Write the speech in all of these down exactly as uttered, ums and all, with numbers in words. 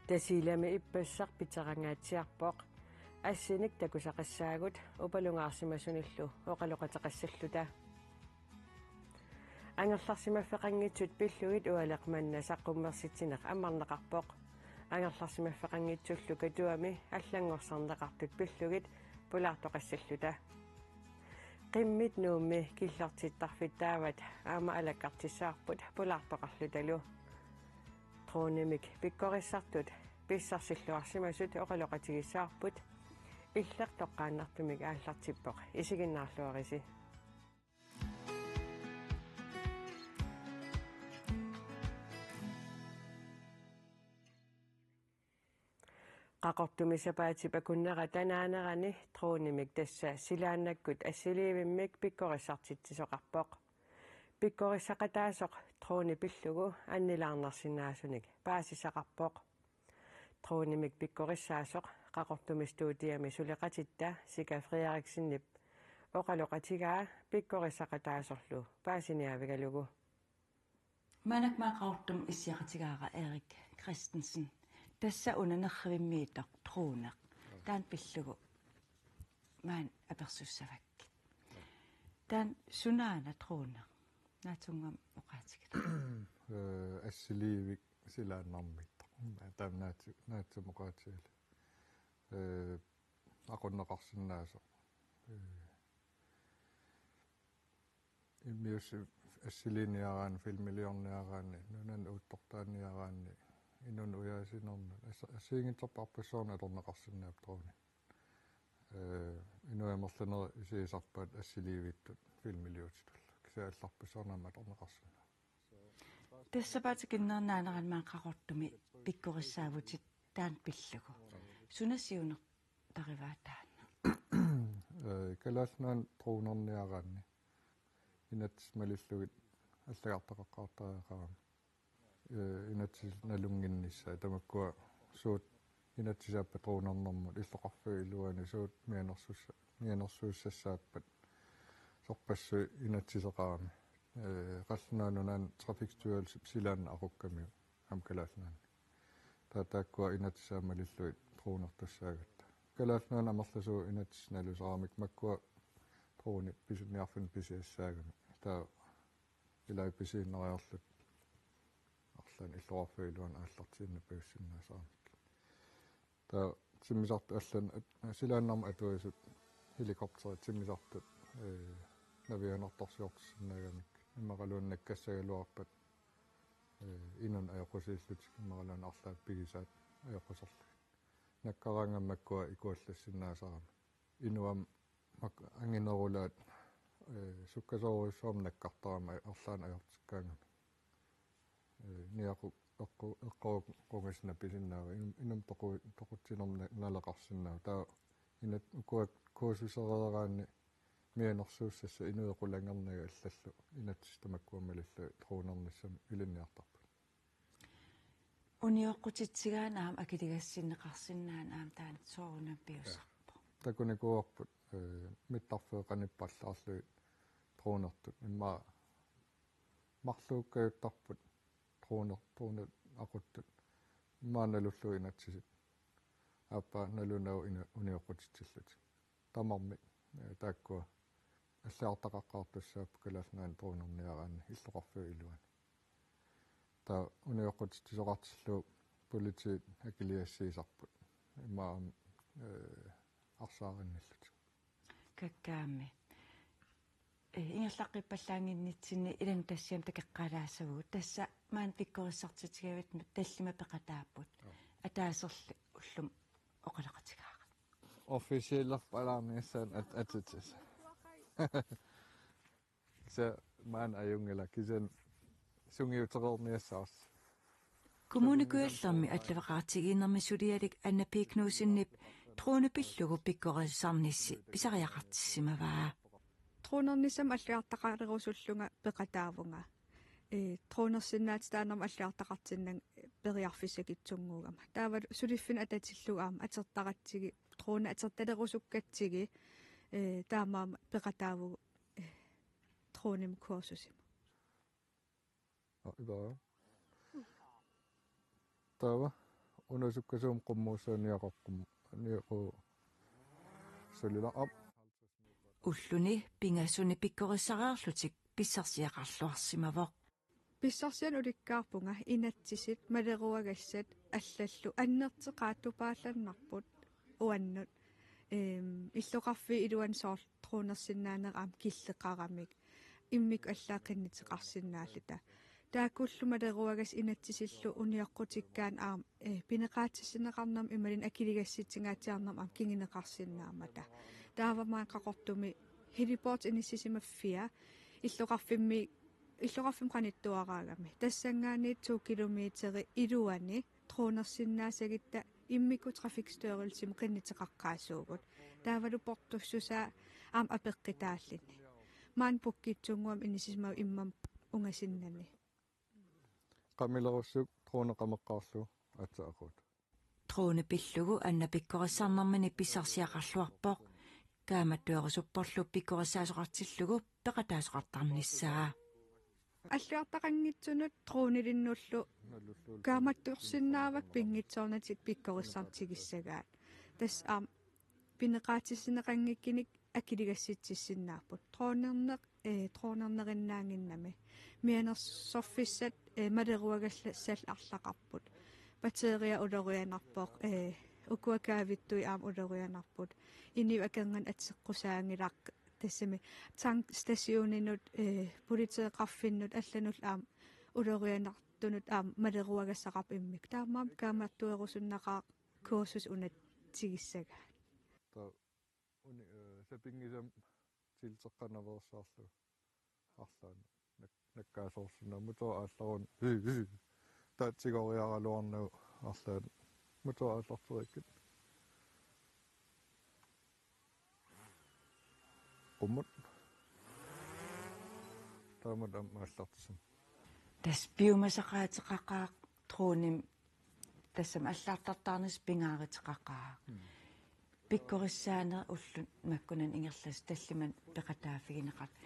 Tasiilami ippassaq piterangaatsiarpoq. Assinik takusaqassaagut upalungaarsimasunillu oqaloqateqassalluta. Angerlarsimaffeqanngitsut pillugit ualeq manna saqqummersitsineq ammarneqarpoq. Angerlarsimaffeqanngitsullu Katuami allanngorsarneqartut pillugit pulaartoqassalluta. Qimmit Nuummi killortittarfittaavat aamma alakkartissavarput pulaartoqarlutalu. Dronemik pikkorissartut pissarsilluarsimasut oqaloqatigissavarput. Illeq toqqaannartumik aallartippoq, isiginnaarluarisi. Qaqortumi sapaatip akunnerata naanerani dronemik, tassa silaannakkut assiliivimmik, pikkorissartitsisoqarpoq. Pikkorissaqataasoq drone pillugu annilaarnarsinnaasunik paasisaqarpoq. Dronemik pikkorissaasoq Qaqortumi studiami suleqatitta Sika Frederiksenip oqaloqatigaa pikkorissaqataasorlu paasiniaavigalugu. Maannakkut Qaqortumi issiaqatigaara Erik Christensen. Tassa una nerrivimmiittoq drone. Taanna pillugu maani apersussavakkit. Taanna sunaana drone? Naatsunnguamik oqaatigit. Eh, assiliivik silaannarmiittoq. Taanna naatsu-, naatsumik oqaatigalugu. Eh, aqunneqarsinnaasoq. Eh, immiussi assiliiniaraanni, filmiliorniaraanni, nunanut uuttortaaniaraanni, inunnik ujaasinermut, ass-, assigiinngitsorpassuarnik atorneqarsinnaapput drone. Eh, inuit amerlanerit isigisarpaat assiliivittut filmiliutitullu. Kisianni allarpassuarnik aamma atorneqarsinnaavoq. Tassa sapaatip akunnerata naanerani maani Qaqortumi pikkorissaavutit taanna pillugu. Suna siunertarivaa taanna? Eh, Kalaallit Nunaanni dronerniaraanni inatsisit malillugit allagartaqaqqaartariaqarami. Eh, inatsisit nalunnginnissaat, tamakkua suut inatsisaappat dronernermut illoqarfiup iluani suut mianersussa-, mianersuussassaappat sorpassuit inatsiseqarami. Eh, Qallunaat Nunaanni Trafikstyrelsip silaannaq aqukkamiuk aamma Kalaallit Nunaanni. Taava taakkua inatsisaat malillugit dronertussaagatta. Kalaallit Nunaanni amerlasuut inatsisit nalusaramik makkua dronit pisiniarfinni pisiassaagami. Taava ilai pisiinnariarlutik arlaannik illoqarfiup iluani aallartiinnarpajussinnaasaramikkit. Taava timmisartut allanut at-, silaannarmut atuisut helikopterit timmisartut, eh, navianartorsiortissinnaagamik. Immaqaluunniit nakkassagaluarpat, eh, inunnik ajoqusiillutik, immaqaluunniit arlaat pigisaat ajoquserlugit. Nakkaraangamik makkua ikuallassinnaasarami. Inuk aamma mak-, anginerulaat, eh, sukkasoorujussuarmik nakkartarami arlaannik ajortikkaangami. Eh, niaqu-, eqqu-, eqqorukunga suna pisinnaava, inum-, inummut toqu-, toqutsinermik na-, naleqarsinnaavoq. Taava inat ukua kursusereeraanni mianersuussassat inuit qulanngernagit allallu inatsisit tamakkua malillugit dronernissamik ilinniartarput. Unioqqutitsigaanni aamma akiligassinneqarsinnaanani aamma taanna soorunami piusarpoq. Takunikuuarput, eh, mittarfiit qanippallaarlugit dronertut. Immaqa marluukkajuttarput droner-, dronet aquttut. Immaqa nalullugu inatsisit. Aappaa nalunagu ina-, unioqqutitsillutik. Tamarmik, eh, taakkua allagartaqaqqaartussaapput Kalaallit Nunaanni dronerniaraanni illoqarfiup iluani. Taava unioqqutitsisoqartillugu politiit akiligassiisarput. Immaqa aamma, eh, arsaarinnillutik. Kakkaammi. Eh, ingerlaqqippallaannginnitsinni ilaanni tassami takoqqaalaassavarput. Tassa maani pikkorissartitsigaluartut tallimat peqataapput. Joo. Ataaserlu ullumi oqaloqatigaara. Officiel alarmiassaan at-, atutis. Kisianni maani ajunngilaq, kisianni sungiutereerniassavarsi. Kommune Kujallermi allafeqartigiinnermi sulialik Anna P. Knudsenip drone pillugu pikkorissarnissi pisariaqartissimavaa. Dronernissamut allagartaqalerusullunga peqataavunga. Eh, dronersinnaatitaanermut allagartaqartinnanga periarfissakitsunnguugama. Taava suliffinni atatillugu aamma atortaratsigu, drone atortalerusukkatsigit, eh, taamaammat peqataavugut, eh, dronemik kursusimut. Aa, ila. Taava Una sukkasuumik qummuussaaniaqaqqum niaqu sulila ap. Ulluni pingasuni pikkorissareerlutik pissarsiaqarluarsimavoq. Pissarsianik ulikkaarpunga inatsisit maleruagassat allallu annerteqaat tupaallannarput uannut. Ehm, illoqarfiit iluanni soorlu dronersinnaanera aamma killeqaramik. Immikkut allaat qinnuteqarsinnaalluta. Taakkullu maleruagassat inatsisillu unioqqutikkaanni aamma, eh, pineqaatissinneqarnermut imaluunniit akiligassitsigaatsiarnermut aamma kinguneqarsinnaammata. Taava maani Qaqortumi heliport inissisimaffia illoqarfimmi, illoqarfimmi qanittuaraagami. Tassanngaanniit to kilometeri iluani dronersinnaasagutta immikkut trafikstørrelsimik qinnuteqaqqaasuugut. Taavalu portussusaa aamma apeqqutaalluni. Maani pukkitsunnguamik inissisimavugut immamut ungasinnani. Qamilerussuk drone qameqqaarlugu aatsaat aquuta. Drone pillugu Anna pikkorissarnermini pissarsiaqarluarpoq. Kaammattuerusupporlu pikkorissaasoqartillugu peqataasoqartarnissaa. Alliartaqanngitsunut dronelinnullu kaammattorsinnaavakka pinngitsoornatik pikkorissartigissagaat. Tassa aamma pineqaatissinneqanngikkunik akiligassitsissinnaapput. Dronerneq, eh, dronernerinnaannginnami. Mianersorfissat, eh, maleruagassat arlaqarput. Batteria ulorianarpoq, eh, ukua kaavittui aamma ulorianarput. Inuit akornanni ateqqusaanngilaq tassami tankstationinut, eh, politeeqarfinnut allanullu aamma ulorianartunut aamma maleruagassaqarpoq immikkut. Taamaammat kaammattuerusunnaqaaq kursus una tigissagaat. Taava uni, eh, sapinngisamik tilteqqanaveersaarlugu arlaannik nak-, nakkaasoorsinnaavugut, motor aallaruni. Taava tigoriaraluarnagu arlaannik motor aallarteriakkit. Qummut. Taamatut aamma aallartissaaq. Tassa piumasaqaateqaqaaq dronemi tassami allagartartaarnissaq pingaaruteqaqaaq. Mm. Pikkorissaaneq ullut makkunani ingerlasoq tallimanik peqataaffigineqartoq.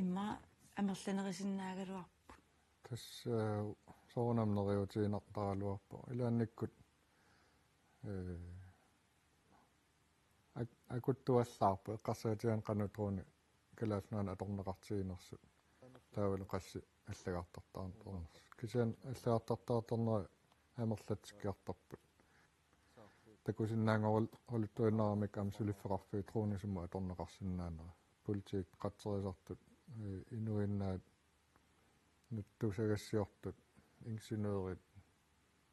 Immaqa amerlanerusinnaagaluarput. Tassa, eh, soorunami neriuutiinnartaraluarpoq. Ilaannikkut, eh, ak-, akuttuallaarpoq eqqarsaatigaanni qanoq dronit Kalaallit Nunaanni atorneqartiginersut. Taavalu qassit allagartartaarnersut. Kisianni allagartartaartarnerat amerlatsikkiartorput. Takusinnaanngorul-, -ruluttuinnaramik aamma suliffeqarfiit dronisumut atorneqarsinnaanera. Politiit, qatserisartut, eh, inuinnaat, nuttusagassiortut, ingeniørit,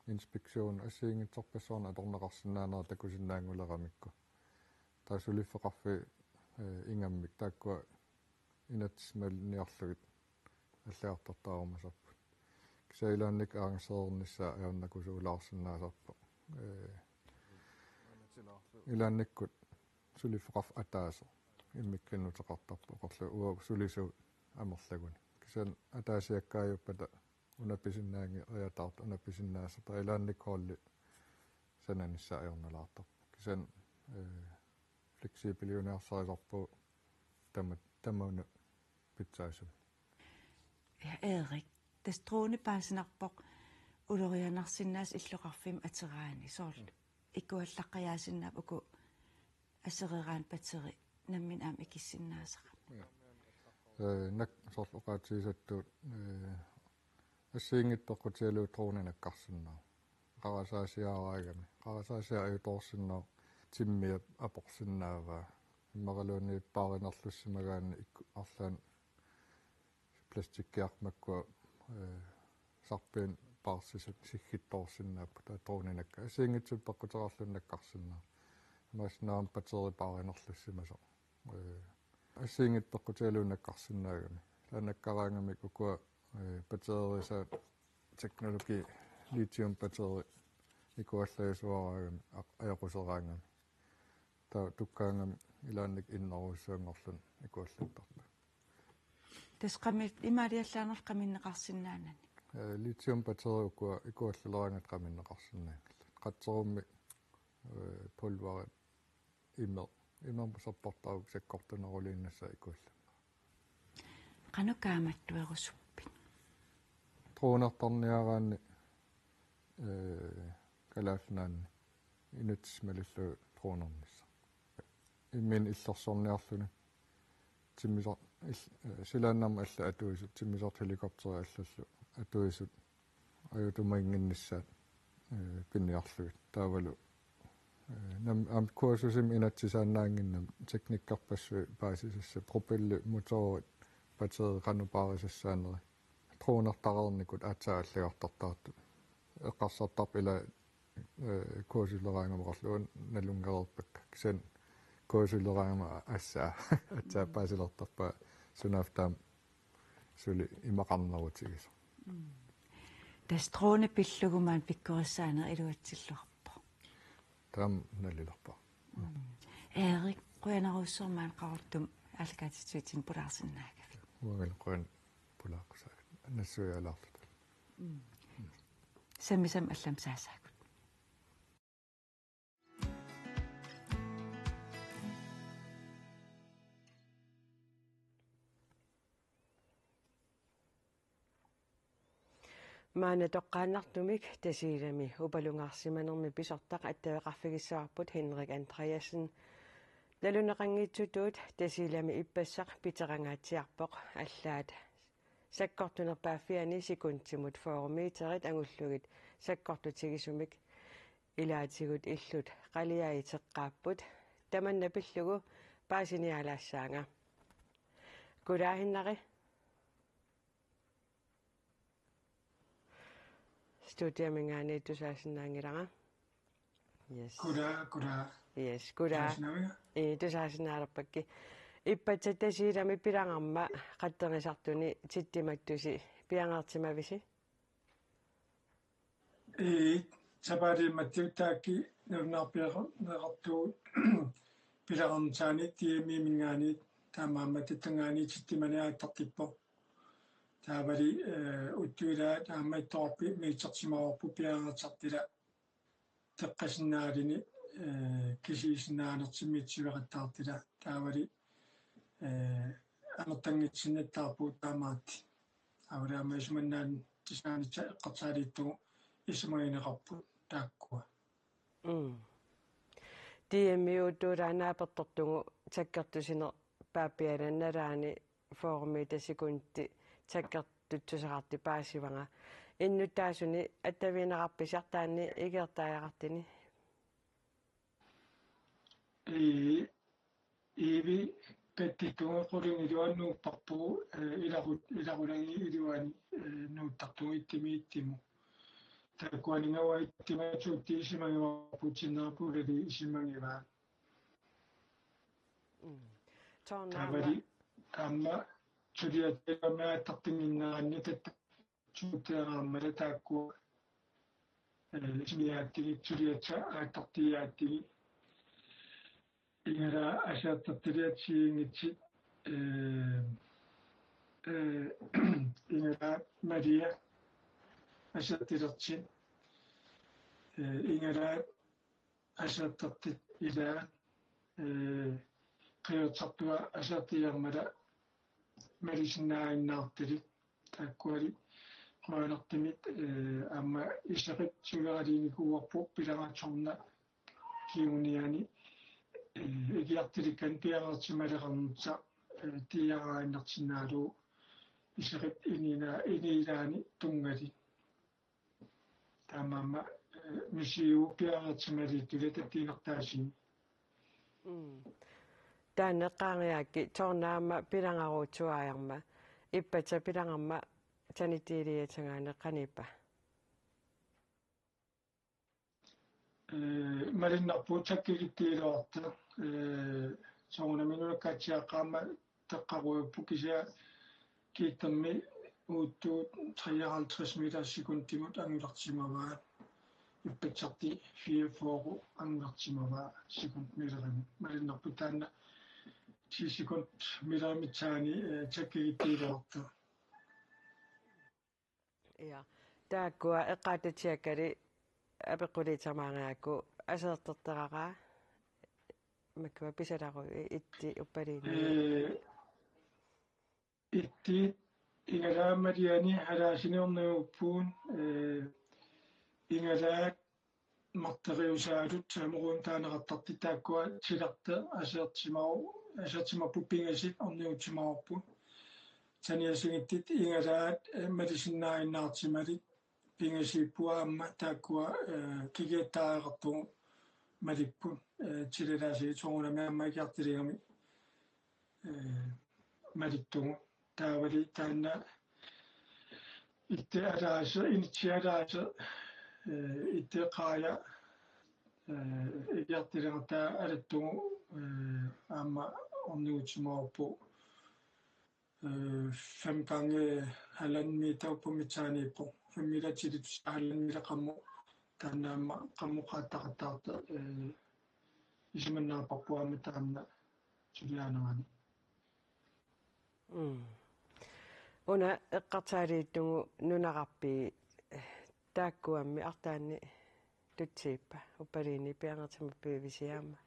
inspektion, assigiinngitsorpassuarnik atorneqarsinnaanera takusinnaannguleramikku. Taava suliffeqarfiit, eh, ingammik taakkua inatsisit malinniarlugit allagartartaarumaarput. Kisianni ilaannikkut arrangereernissaa ajornakusoorsinnaasarpoq. Eh, ilaannikkut suliffeqarfik ataaseq immikkut qinnuteqartarpoq, oqarlunga uagut sulisuut amerlaguni. Kisianni ataasiakkaajuppat una pisinnaanngeriataartoq, una pisinnaasarpaa, ilaannikkut holdi sananissaa ajornalaartarpoq. Kisianni, eh, fleksibiliuneersarisarpugut tama-, tamanut pitsaasumik. Ja, Erik, tassa drone paasinarpoq ulorianarsinnaasut illoqarfimmi ateraanni, soorlu ikuallaqqajaasinnaavoq uku asereraanni batteri nammineq aamma ikissinnaasarami. Ja. Eh, naak soorlu oqaatigisattut, eh, assigiinngitsut peqqutigalugit dronit nakkarsinnaavoq. Qarasaasiaraagami. Qarasaasiaq ajutoorsinnaavoq, timmiap aporsinnaavaa. Immaqaluunniit paarinerlussimagaanni ikku arlaannik plastikkiarmik makkua, eh, sarpianni paarsisut siggittoorsinnaapput, taava dronit nakka-, assigiinngitsunik peqquteqarluni nakkarsinnaavoq. Imaassinnaavoq aamma batteri paarinerlussimasoq. Eh, assigiinngitsut peqqutigalugit nakkarsinnaagami. Taava nakkaraangamik ukua, eh, batterisaat teknologi, lithium batteri ikuallajusuaraagami aq-, ajoquseraangami. Taava tukkaangami ilaannikkut innerujussuanngorluni ikuallattarpaa. Tassa qami-, imaaliallaanerlu qaminneqarsinnaananik. Eh, lithium batteri ukua ikuallaleraangatta qaminneqarsinnaanngillat. Qatserummi, eh, pulverit imeq. Imermik sapportarukkit sakkortuneruliinnassaaq ikuallanneq. Qanoq kaammattuerusuppit? Dronertarniaraanni, eh, Kalaallit Nunaanni inutsit malillugu dronernissaq. Imminut illersorniarluni timmisar-, il-, eh, silaannarmi allat atuisut, timmisartut helikopterit allallu atuisut ajutuminnginnissaat, eh, piniarlugit. Taavalu, eh, nam-, aamma kursusimi inatsisaannaannginnami teknikkerpassuit paasisassat, propelli, motorit, batteriit qanoq paarisassaanerit. Dronertareernikut aatsaat allagartartaartut. Eqqarsartarput ila, eh, kursusileraangamik oqarlunga nalunngereerpakka. Kisianni kursusileraangama assaa. Aatsaat paasilertarpaa sunaaffa taama suli imaqarnerutigisoq. Mm. Tassa drone pillugu maani pikkorissaaneq iluatsilluarpoq. Taama nalilerpara. Mm. Erik, qujanarujussuaq maani Qaqortumi aallakaatitsivitsinni pulaarsinnaagavit. Uangali qujan pulaaqqusaagavit. Nassuiaalaarluta. Mm. Sammisami allamik saassaagut. Maanna toqqaannartumik Tasiilami upalungaarsimanermi pisortaq attaveqarfigissavarput Henrik Andreasen. Nalunaqanngitsutut Tasiilami ippassaq piterangaatsiarpoq, allaat sakkortunerpaaffiani sekundimut fyrre meterit angullugit sakkortutigisumik. Ilaatigut illut qaliaat iteqqaapput. Tamanna pillugu paasiniaalaassaanga. Goddag, Henrik. Studiaminngaanniit tusaasinnaanngilara. Yes. Goddag, goddag. Yes, goddag. Tusaasinnaavigit? Ii, tusaasinnaalerpakka. Ippassaq Tasiilami pilanngama qatserisartuni tittimattusi piareersimavisi? Ii, sapaatip aamma taakku nalunaarpiareerneqartugut pilareernissaanni D M-iminngaanniit, taamaammat tassanngaanniit tittimaneq aallartippoq. Taavali, eh, uagut ilaat aamma ittoqarfik metersimavarput piareersartut ila teqqasinnaalluni, eh, kisiisinnaanertik metersiveqattaartut ila. Taavali, eh, amerlanngitsinnattaarpugut taamaattut. Aamma isumannaanngitsunik eqqarsaatigalugu isumagineqarput taakkua. Mm. D M-i uagut ilaat naapertortugut sakkortusinerpaaffiani nalaani fyrre meter sekundi sakkortussuseqartoq paasivara. Innuttaasuni attavigineqarpisi arlaanni ikiortariaqartuni? Ii, iivi kattittunga qulingiluat nuupparput, eh, ilaqut-, ilaqutani iluani, eh, nuuttartugut ittumik ittumut. Taakkuaninnga uanga ittumatuutti isumagivarput, sinnera pulali isumagivaa. Mm. Taavali aamma suliassat aamma aallartinnginneranni tatta suuteeraamala taakku, eh, isumigaatsut suliassat aallartigigatsigu. Igalaat aserortertut assigiinngitsut, eh, eh, igalaat maliat aserortertut, eh, igalaat aserortertut ilaat, eh, qiuertartua aserorteriarmata malisinnaaginnartalik. Taakkuali qujanartumik, eh, aamma iseqit suleraliinikuuarput pilaartorna kinguniani, eh, ikiortilikkani piareersimaleqarnissaq, eh, tiiaraaginnarsinnaalugu iseqit inina-, inilaani tunngani. Taamaammat, eh, misiupiareersimaliittut tatiinnartaasii. Mm. Taanna eqqaariakkit soorunami pilangaruutsuaarma, ippassaq pilanngama sanitiiliassagaanni qaniippa? Eh, malunnarpoq takkukittiilaartoq, eh, soorunami nunakaatsiaqqat aamma taqqaruipput kisianni kiittermi uattut treoghalvtreds meter sekundimut angularsimavaat. Ippassarti fireogfyrre angularsimavaat sekundmeterimut. Malunnarpoq taanna ti sekundmeterimit saani, eh, takkukittiilaartoq. Ja. Taakkua eqqaatsiakkali apeqquliit tamaariakku aserortertaraara makkua pisalaarui itti uppaliini. Eh, itti igalaat maliani halaasiniorniupput, eh, igalaat marteriusaalut, samerun taaneqartartut taakkua tilarteq asertimaru-, asertimapput, pingasut ornigutsimavarput. Saniatigut igalaat, eh, malisinnaajunnaartumalik pingasuupput aamma taakkua, eh, kikiattaareqartut malipput, eh, tilalaasigut soorunami aamma ikiartuliigami, eh, malittugut. Taavali taanna itte ataaseq, initsi ataaseq, eh, itte qaaja, eh, ikiartuliinertaa alattugut, eh, aamma ornigutsimavarput, eh, fem gange halvanden meter uppermik taaniippoq. Fem meter tilittussaq halvanden meter qammut. Taanna aamma qammut qaattaqattaartoq, eh, isumannaarparput aamma taanna suliaanerani. Mm. Una eqqarsaatigalugu nunaqarfiit, eh, taakkuami arlaanni tutsiippa, uppaluunniit piareersimappiuvisi aamma?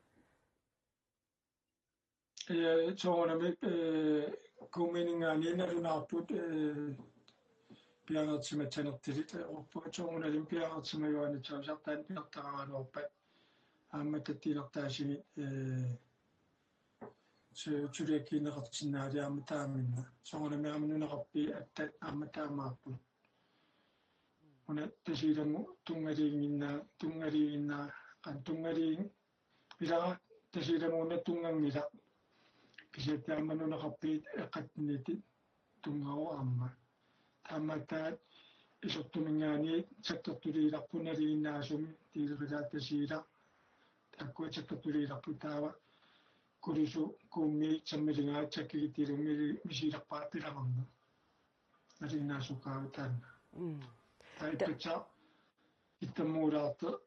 Ja, soorunami, eh, kommuningaanniit nalunaarput, eh, piareersimassanertigut, eh, orpo soorunalimi piareersimajuaannassaagut, arlaanni pilertaraluarpat. Aamma tattiilertaasumik, eh, su-, suliakkiinneqarsinnaavoq aamma taamanna. Soorunami aamma nunaqarfiit attat aamma taamaapput. Una Tasiilamut tunngaliinnginnaa-, tunngaliinnginnaa-, qanoq tunngaliin-, ilaa Tasiilamut una tunnganngilaq. Kisianni aamma nunaqarfiit eqqatsinniittut tunngasoq aamma. Taamaattaaq isortuminngaanniit sakkortuliilerput nalinginnaasumik, Tiilerilaat Tasiilaq. Taakkua sakkortuliilerput, taava Kulusuk, Kuummiit, Sammilingaat sakkukitsillugu mili-, misilerpaat pilerarneq. Nalinginnaasuugaat taanna. Mm. Taava Ta- ippassaq ittammuulaartoq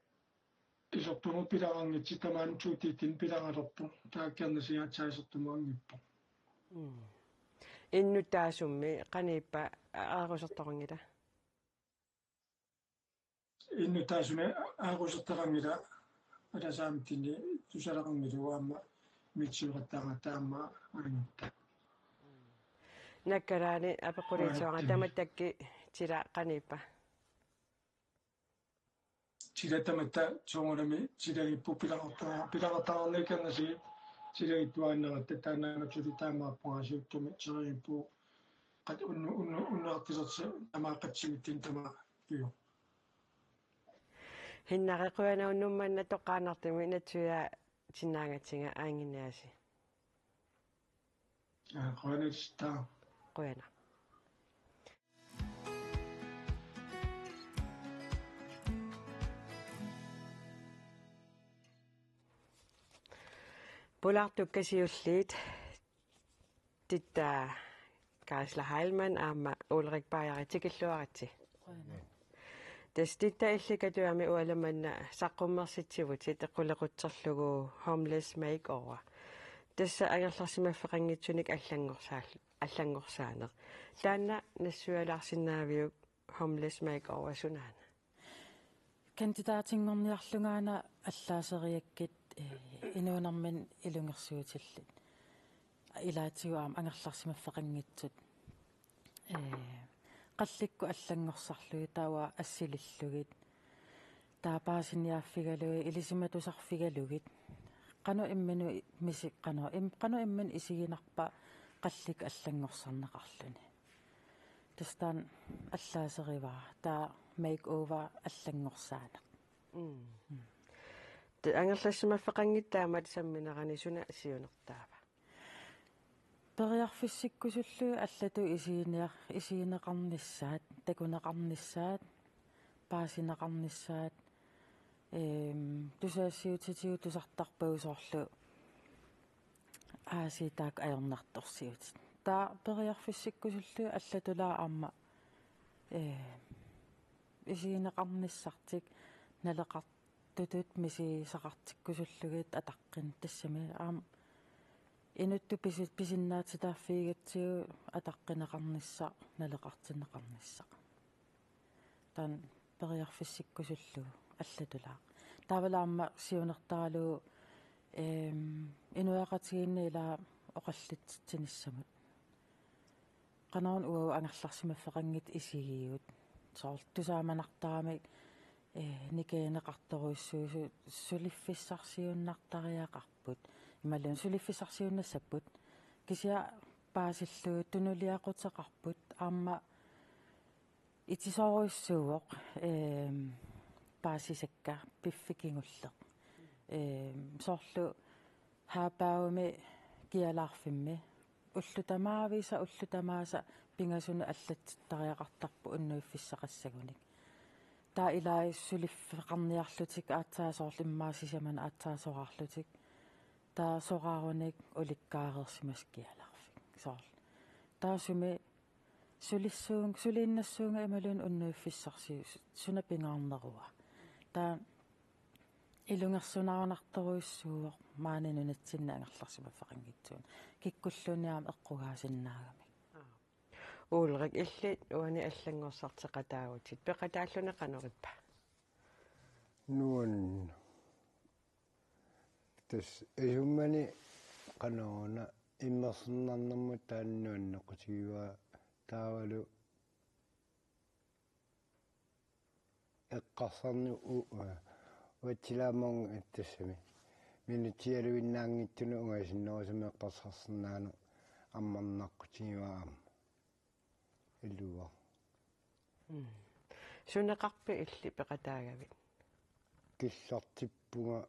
isortumut pileqanngitsoq, tamaani tuutiitin pileqalerpoq. Taakkernisingaatsaa isortumut anngippoq. Mm. Innuttaasummi qaniippa aarusertoqanngila? Innuttaasumik aarusertoqanngilaq, alasaamitsinni tusaleqanngilagut aamma mitsueqattaarnata aamma angitta. Nakkalaani apeqquliitsuaga, tamattakkut tila qaniippa? Tila tamatta soorunami tilagipput pileqarta-, pileqartaqarnikkut annersi tilagipput aannaratta, taanna aamma suli taamaappoq, siuttumi tilagipput qat-, unnu-, unnu-, unnuartilersi tamaat qatsivittin tamaat piu. Hinnari, qujanaq unnuk manna toqqaannartumik natsuiaatinnaagatsigu, aannginniaritsi. Aa, qujanaq, taa. Qujanaq. Pulaartukka siulliit, Titta Geisler Heilmann aamma Ulrik Bajeri, tikilluaritsi. Qujanaq. Tassa Titta, illit Katuami uanga manna saqqummersitsivutit qulequtserlugu Homeless Makeover. Tassa angerlarsimaffeqanngitsunik allanngorsaal-, allanngorsaaneq. Taanna nassuialaarsinnaaviuk, Homeless Makeover sunaana? Kandidaatinngorniarlunga una allaaseriakkit, eh, inuunerminni ilungersuutillit. Ilaatigut aamma angerlarsimaffeqanngitsut. Eh, qallikkut allanngorsarlugit, taava assilillugit. Taava paasiniaaffigalugit, ilisimatusarfigalugit. Qanoq imminut i-, misi-, qanoq im-, qanoq imminut isiginarpa qallikkut allanngorsarneqarluni. Tassa taanna allaaserivara, taava makeover allanngorsaaneq. Mm. Mm. Taava angerlarsimaffeqanngitsoq taamatut samminerani suna siunertaava? Periarfissikkusullugit allatut isiginiar-, isigineqarnissaat, takuneqarnissaat, paasineqarnissaat, eem, tusagassiuutitigut tusartarpagut soorlu aasiit taakku ajornartorsiutit. Taava periarfissikkusullugit allatulaaq aamma, eem, isigineqarnissartik naleqartutut misigisaqartikkusullugit ataqqin-, tassami aamma inuttut pisi-, pisinnaatitaaffigigatsigu ataqqineqarnissaq, naleqartinneqarnissaq. Taanna periarfissikkusullugu allatulaaq. Taavalu aamma siunertaralugu, eem, inuiaqatigiinni ilaa oqallitsitsinissamut. Qanoruna uagut angerlarsimaffeqanngitsut isigigut. Soorlu tusaamanartaramik, ee, nikerineqartorujussuusut suliffissarsiunnartariaqarput. Imaluunniit suliffissarsiunnassapput. Kisianni paasillugu tunuliaquteqarput aamma itisoorujussuuvoq, eem, paasisakka piffissap kingullermi. Eem, soorlu Haapaaguumi kialaarfimmi ullut tamaaviisa, ullut tamaasa pingasunut allatsittariaqartarpoq unnuiffissaqassagunik. Taava ilaat suliffeqarniarlutik aatsaat soorlu immaqa sisamanut aatsaat soraarlutik. Taava soraarunik ulikkaareersimasut kialaarfik. Soorlu. Taava sumi sulissuun-, suliinnassuunga imaluunniit unnuiffissarsiusoq suna pingaarnerua. Taava ilungersunarunartorujussuuvoq maani nunatsinni angerlarsimaffeqanngitsuuneq. Kikkulluunniit aamma eqqugaasinnaagamik. Ulrik, illit uani allanngorsarteqataavutit. Peqataalluni qanoq ippa? Nuann-. Tassa isummani qanoruna immersornarnermut taanna nuanneqqutigivaa taavalu eqqarsarneq u-, u-, uatsilaammun tassami. Minutsialuinnaanngitsunut ungasinnerusumik eqqarsarsinnaaneq ammarnaqqutigivaa aamma. Ilua. Mm. Suneqarpit illit peqataagavit? Killortippunga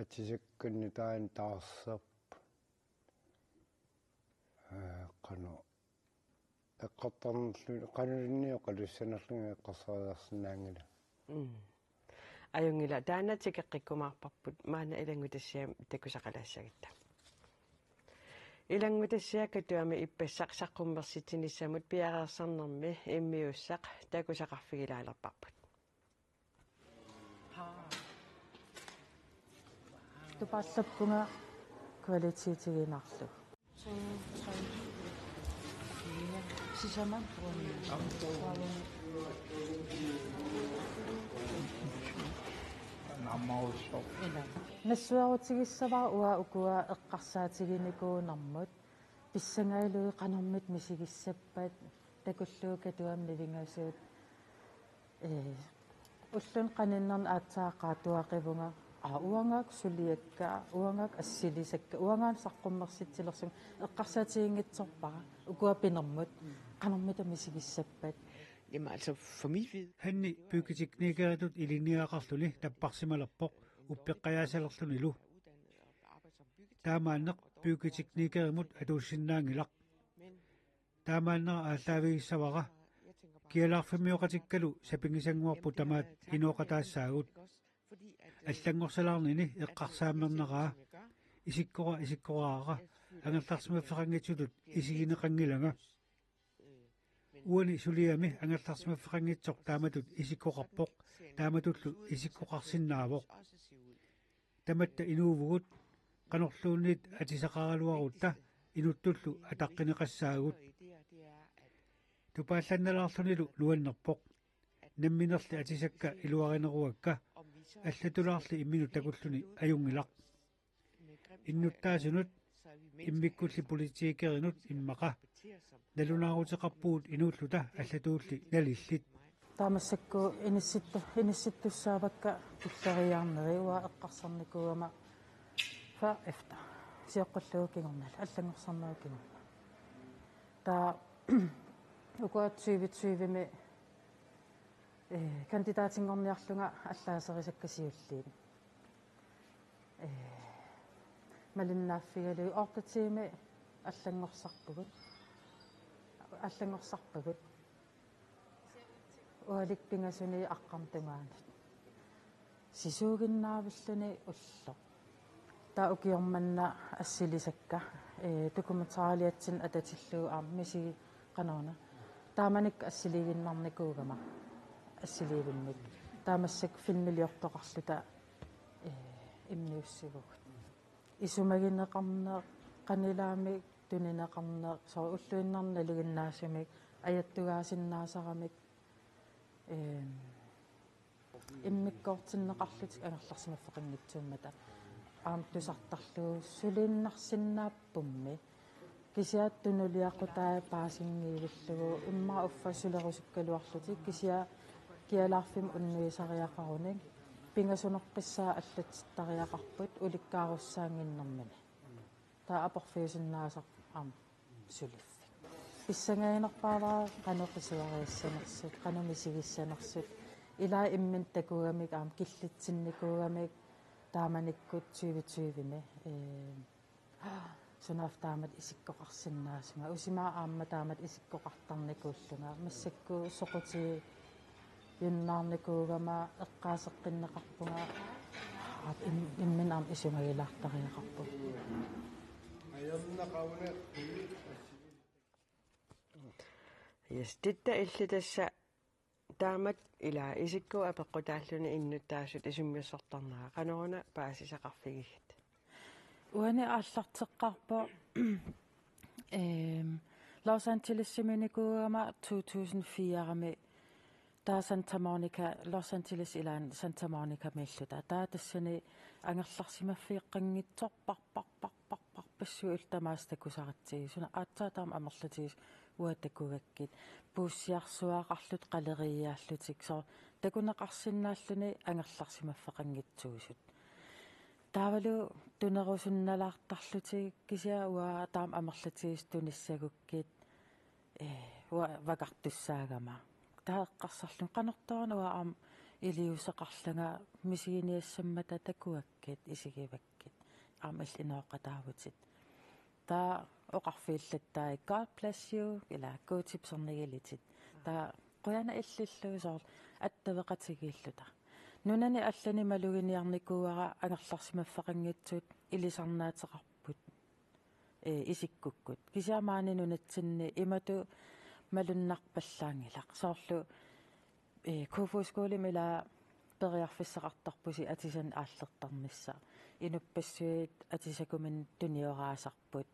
atisakkanni taanna taarserp. Ee, qanoq. Eqqartornerlu-, qanoq ilinni oqalussanerlunga eqqarsariarsinnaanngilanga. Mm. Ajunngilaq, taanna tikeqqikkumaarparput maanna ilanngutassiami takusaqalaassagatta. Ilanngutassiaq Katuami ippassaq saqqummersitsinissamut piareersarnermi immiussaq takusaqarfigilaalerparput. Tupaallappunga kvalitetigiinnarlugu. To, tre, fire. Sisamat. Ila. Nassuerutigissavara uanga ukua eqqarsaatiginikuunermut. Pissangajaluit qanormita misigissappat, takullugu Katuami nalingasuut. Ee, ulluni qaninnerni aatsaat qaatuaqivunga. Aa, uangaak suliakka, uangaak assilisakka, uangaana saqqummersitsilersunga, eqqarsaatiginngitsorpara ukua pinermut, qanormita misigissappat. Jamen altså, for mit vid- Hanni byggeteknikeritut ilinniagaqarluni tapparsimalerpoq uppeqqajaasalerlunilu. Taamaanneq byggeteknikerimut atuussinnaanngilaq. Taamaannera aallaavigissavara. Kialaarfimmioqatikkalu sapinngisannguarput tamaat inooqataassaagut. Allanngorsalaarnini eqqarsaammerneraa. Isikkora isikkoraara. Angerlarsimaffeqanngitsutut isigineqanngilanga. Uani suliami angerlarsimaffeqanngitsoq taamatut isikkoqarpoq, taamatullu isikkoqarsinnaavoq. Tamatta inuuvugut, qanorluunniit atisaqaraluarutta inuttullu ataqqineqassaagut. Tupaallannalaarlunilu nuannerpoq. Namminerli atisakka iluarineruakka, allatulaarli imminut takulluni ajunngilaq. Innuttaasunut, immikkulli politikerinut immaqa, nalunaaruteqarpugut inuulluta allatuulli nalillit. Taava massakkut inissittu-, inissittussaavakka tulleriiaarneri, uanga eqqarsarnikuugama før efter. Sioqqullugu kingornali, allanngorsarnerup kingorna. Taava ukua tyve tyve-mi, ee, kandidatinngorniarlunga allaaserisakka siulliini. Ee, malinnaaffigalugit otte tiimi allanngorsarpugut. Allanngorsarpagut. Ualikkut pingasuni aqqarneq tungaanut. Sisuuginnaavilluni ulloq. Taava ukioq manna assilisakka, ee, dokumentariatsinnut atatillugu aamma misigi-, qanoruna. Taamanikkut assiliiginnarnikuugama assiliivimmikkut. Taava massakkut filmiliortoqarluta, ee, immiussivugut. Isumagineqarneq, qanilaamik tunineqarneq, soorlu ulluinnarni nalinginnaasumik, ajattugaasinnaasarami, eem, immikkoortinneqarlutik angerlarsimaffeqanngitsuummata. Aamma tusartarlugu suliinnarsinnaappummi. Kisianni tunuliaqutai paasinngivillugu immaqa uffa sulerusukkaluarlutik kisianni Kialaarfimmi unnuisariaqarunik pingasuneqqissaaq allatsittariaqarput ulikkaarussaannginnermini. Taava aporfiusinnaasarpoq aamma suliffik. Pissangaginerpaalaarpoq qanoq qisuariassanersut, qanoq misigissanersut. Ilaa imminut takugamik aamma killitsinnikuugamik taamanikkut tyve tyve-ni. Ee, sunaaffa taamatut isikkoqarsinnaasunga. Usimaaq aamma taamatut isikkoqartarnikuullunga. Massakkut soqutigijunnaarnikuugama eqqaaseqqinneqarpunga. Aap, im-, imminut aamma isumagilaartariaqarpunga. Yes, Titta, illit tassa taamatut ilaa isikkua apeqqutaalluni innuttaasut isummersortarnera, qanoruna paasisaqarfigigit? Uani aallarteqqaarpoq, ehm, Los Angelesiminikuugama to tusind fire-mi, taava Santa Monica, Los Angeles ilaanni Santa Monicamiilluta. Taava tassani angerlarsimaffigeqqanngitsoorparparparparpassuit ullut tamaasa takusaratsigu. Suna aatsaat taama amerlatigisut uanga takugakkit. Puussiarsuaqarlutik qaleriiaallutik. Soorlu takuneqarsinnaalluni angerlarsimaffeqanngitsuusut. Taavalu tunerusunnalaartarlutik kisianni uanga taama amerlatigisut tunissagukkit, ee, uanga vakartussaagama. Taava eqqarsarlunga qanortooruna uanga aamma iliuuseqarlanga misiginiassammata takugakkit isigivakkit. Aamma illit inooqataavutit. Taava oqarfigillattaarput God bless you, ilaa Guutip pisarnagilitit. Taava qujanaq illillu soorlu attaveqatigiilluta. Nunani allani maluginiarnikuuara angerlarsimaffeqanngitsut ilisarnaateqarput, ee, isikkukkut. Kisianni maani nunatsinni imatut malunnarpallaanngilaq. Soorlu, ee, Kofoeds Skolemi ilaa periarfissaqartarpusi atisanik aallertarnissaq. Inuppassuit atisakuminnik tunioraasarput.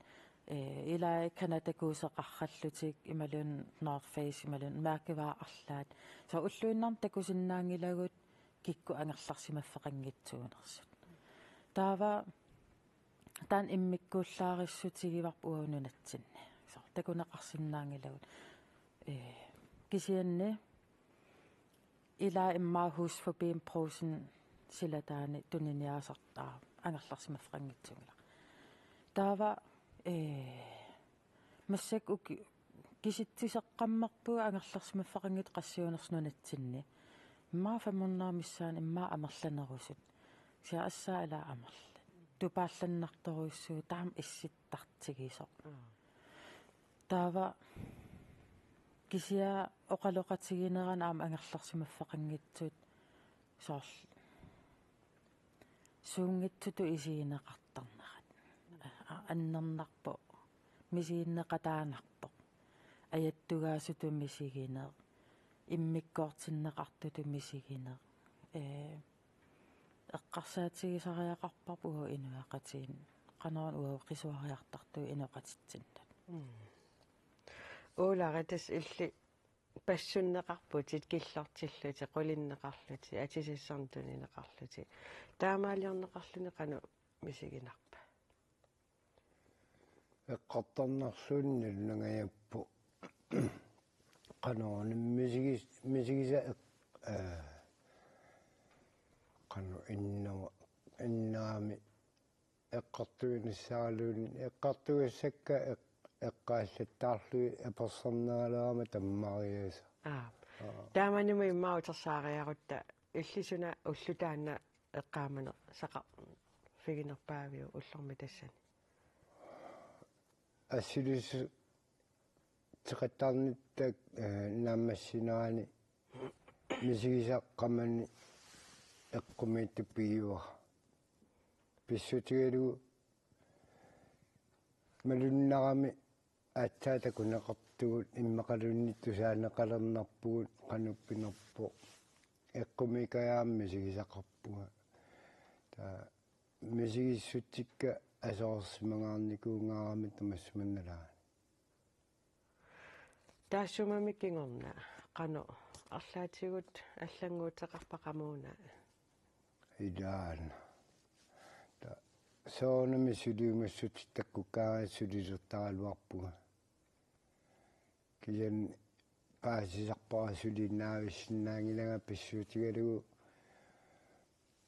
Ee, ilaa Canadakuuseqarallutik imaluunniit North Face imaluunniit mærkevarer arlaat. Soorlu ulluinnarni takusinnaanngilagut kikkut angerlarsimaffeqanngitsuunersut. Taava taanna immikkuullaarissutigivarput uagut nunatsinni. Soorlu takuneqarsinnaanngilagut. Ee, kisianni ilaa immaqa Hus Forbi Brugsen silataani tuniniaasartaa angerlarsimaffeqanngitsuunngilaq. Taava, ee, massakkut uki-, kisitsiseqqammerpugut angerlarsimaffeqanngitsut qassiunersut nunatsinni. Immaqa fem hundrede missaanni immaqa amerlanerusut. Kisianni assaat ilaa amerlat. Tupaallannartorujussuuvoq taama issittartigisoq. Aa. Taava kisianni oqaloqatiginerani aamma angerlarsimaffeqanngitsut soorlu suunngitsutut isigineqartarnerat. A-, annernarpoq, misiginneqataanarpoq. Ajattugaasutut misigineq, immikkoortinneqartutut misigineq. Ee, eqqarsaatigisariaqarparput uagut inuiaqatigiinni. Qanoruna uagut qisuariartartugut inoqatitsinnut. Mm. Uulari, tassa illit passunneqarputit, killortillutit, qulinneqarlutit, atisassannik tunineqarlutit. Taamaaliorneqarluni qanoq misiginarpa? Eqqartornarsuunnillu nangajappoq. Qanoruna misigis-, misigisa eq-, ee, qanoq innama-, innami eqqartuinissaraluunniit, eqqartugassakka eq-, eqqaallattaarlugit apersorneralerama tammariasaat. Aap. Aa. Taamanimi immaqa utersaariarutta, illit suna ulloq taanna eqqaamanersaqarfiginerpaaviuk ullormi tassani? Assiliissuteqattaarnitta, ee, naammassinerani misigisaq qamani eqqumiitsup pigivarput. Pissutigalugu malunnarami aatsaat takuneqartugut immaqaluunniit tusaaneqalernarpugut qanoq pinerpoq. Eqqumiikkajaarami misigisaqarpunga. Taava misigissutsikka aserorsimangaarnikuungaarami tamassi manna ilaanni. Taassumami kingorna qanoq arlaatigut allannguuteqarpa qamuuna? Ilaana. Taava soorunami suliumassutit takkukkaangat sulilertaraluarpunga. Kisianni paasisarpara suliinnaavissinnaanngilanga pissuutigalugu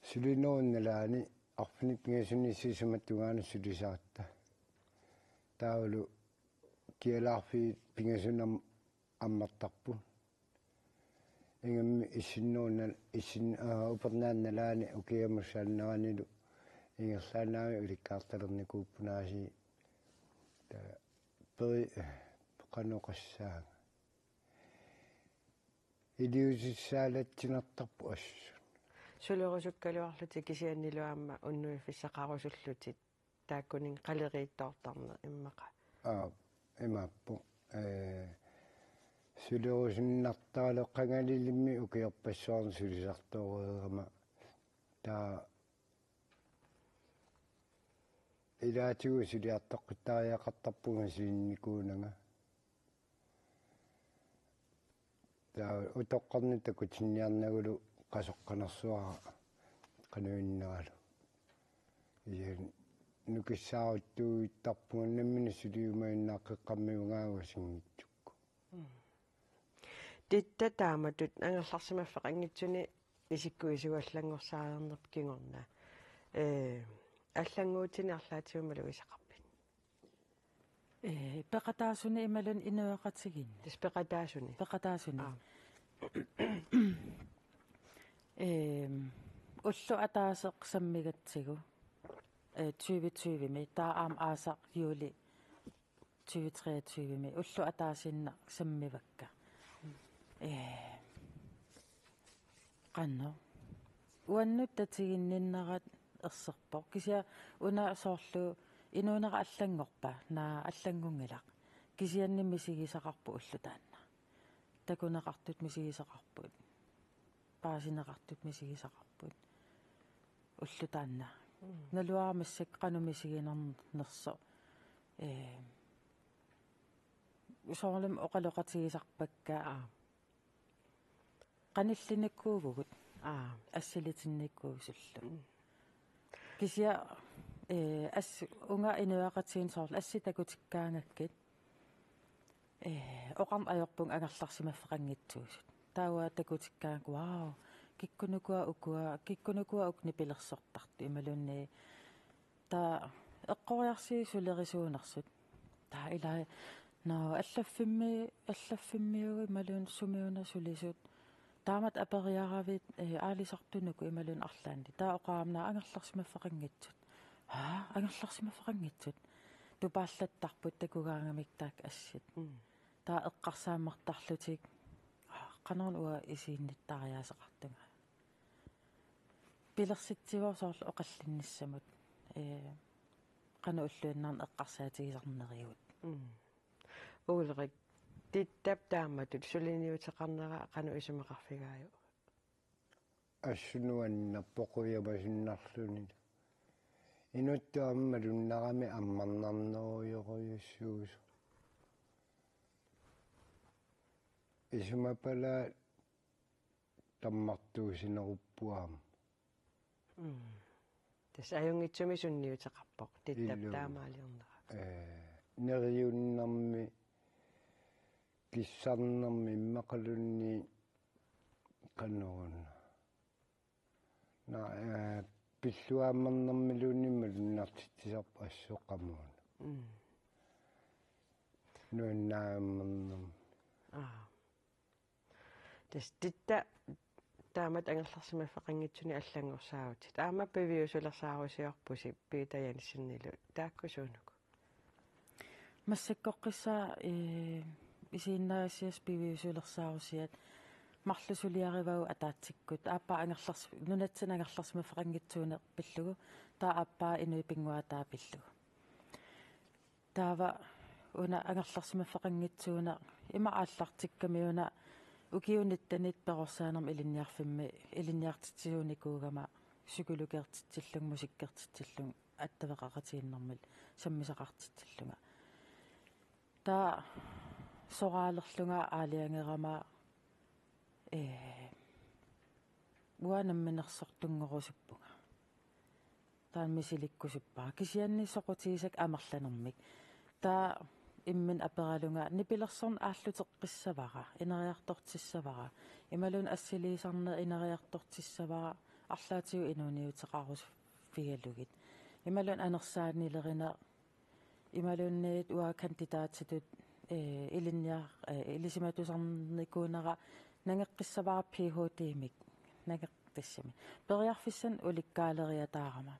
sulinerup nalaani arfineq-pingasunut sisamatungaanut sulisaratta. Taavalu kialaarfiit pingasunut ammartarput. Ingammik issinnerup nal-, issin-, aa, upernaap nalaani ukiamussaanneranilu ingerlaannaq ulikkaartalernikuupput aasiit. Taava peri-, qanoq oqassaanga. Iliuusissaalatsinartarput assut. Sulerusukkaluarlutit kisiannilu aamma unnuiffissaqarusullutit taakkuninnga qaleriittoortarneq immaqa. Aa, imaappoq. Ee, sulerusunnartaraluarlunga qangalilimmik ukiorpassuarni sulisartooreerama. Taava ilaatigut suliartoqqittariaqartarpunga sulinnikuunanga. Taava utoqqarnut takutinniarnagulu qasoqqanersuara qanoq inneralu. Ia nukissaaruttuuttarpunga nammineq suliumajunnaartoq qeqqammiungaagasinngitsukku. Mm. Titta taamatut angerlarsimaffeqanngitsuni isikkuisigut allanngorsaareernerput kingorna. Ee, allannguutini arlaatigut malugisaqarpit? Ee, peqataasuni imaluunniit inuiaqatigiinni? Tassa peqataasuni. Peqataasuni. Aa. Ehm, ulloq ataaseq sammigatsigu, ee, tyve tyve-mi, taava aamma aasaq juuli tyve treogtyve-mi, ulloq ataasiinnaq sammivakka. Ee, qanoq. Uannut tatiginninnerat erserpoq. Kisianni una soorlu inuunera allanngorpa, naa allanngunngilaq. Kisianni misigisaqarpoq ulloq taanna. Takuneqartut misigisaqarput. Paasineqartut misigisaqarput. Ulloq taanna. Mm. Naluara massakkut qanoq misiginernersoq. Ee, soorlumi oqaloqatigisarpakka. Aa. Qanillinnikuuvugut. Aa. Assilitinnikkuusullu. Mm. Kisianni, ee, as-, uunga inuiaqatigiinni soorlu assit takutikkaangakkit. Ee, oqarneq ajorpunga angerlarsimaffeqanngitsuusut. Taava takutikkaangakkit, wow, kikkunukua ukua, kikkunukua uku nipilersortartut imaluunniit. Taava eqqoriarsigit sulerisuunersut. Taava ilaa, nå, allaffimmi-, allaffimmiugut imaluunniit sumiuna sulisut. Taamatut aperiaravit, ee, aalisartunuku imaluunniit arlaannik. Taava oqarama angerlarsimaffeqanngitsut. Aa, angerlarsimaffeqanngitsut. Tupaallattarput takugaangamik taakku assit. Mm. Taava eqqarsaammartarlutik. Aa, qanoruna uanga isiginnittariaaseqartunga. Pilersitsivoq soorlu oqallinnissamut. Ee, qanoq ulluinnarni eqqarsaatigisarnerigut. Mm. Ulrik, Tittap taamatut suliniuteqarnera qanoq isumaqarfigaajuk? Assut nuannerpoq qujamasunnarlunilu. Inuttut aamma malunnarami ammarnarnerujorujussuusoq. Isumapalaat tammartuusinerupput aamma. Mm. Tassa ajunngitsumik sunniuteqarpoq, Tittap. Ilumut. Taamaaliornera. Ee, neriunnermi, kissarnermi immaqaluunniit qanoruna. Naa, ee, pilluaammernermiluunniit malunnartitsisarpoq assut qamuuna. Mm. Nuannaammernermi. Aa. Tassa Titta taamatut angerlarsimaffeqanngitsuni allanngorsaavutit. Aamma piviusulersaarusiorpusi Peter Jensenilu. Taakku suunuku? Massakkorpiaq, ee, isiginnaagassiassaq piviusulersaarusiat marluk suliarivagut ataatsikkut. Aappaa angerlars-, nunatsinni angerlarsimaffeqanngitsuuneq pillugu. Taava aappaa inuit pinnguaataa pillugu. Taava una angerlarsimaffeqanngitsuuneq ima aallartikkamiuk una ukiut nittenit perorsaanermi ilinniarfimmi ilinniartitsisuunikuugama psykologertitsillunga, musikkertitsillunga, attaveqaqatigiinnermik sammisaqartitsillunga. Taava soraalerlunga aalajangerama, ee, uanga namminersortunngorusuppunga. Taanna misilikkusuppara. Kisianni soqutigisakka amerlanermik. Taava imminut aperalunga nipilersorneq aalluteqqissavara, ineriartortissavara. Imaluunniit assiliisarneq ineriartortissavara, arlaatigut inuuniuteqarusuffigalugit. Imaluunniit anersaanilerineq, imaluunniit uanga kandidaatitut, eh, ilinniar-, eh, ilisimatusarnikuunera nangeqqissavara P H D-mik. Nangeq-, tassami. Periarfissanik ulikkaaleriataarama.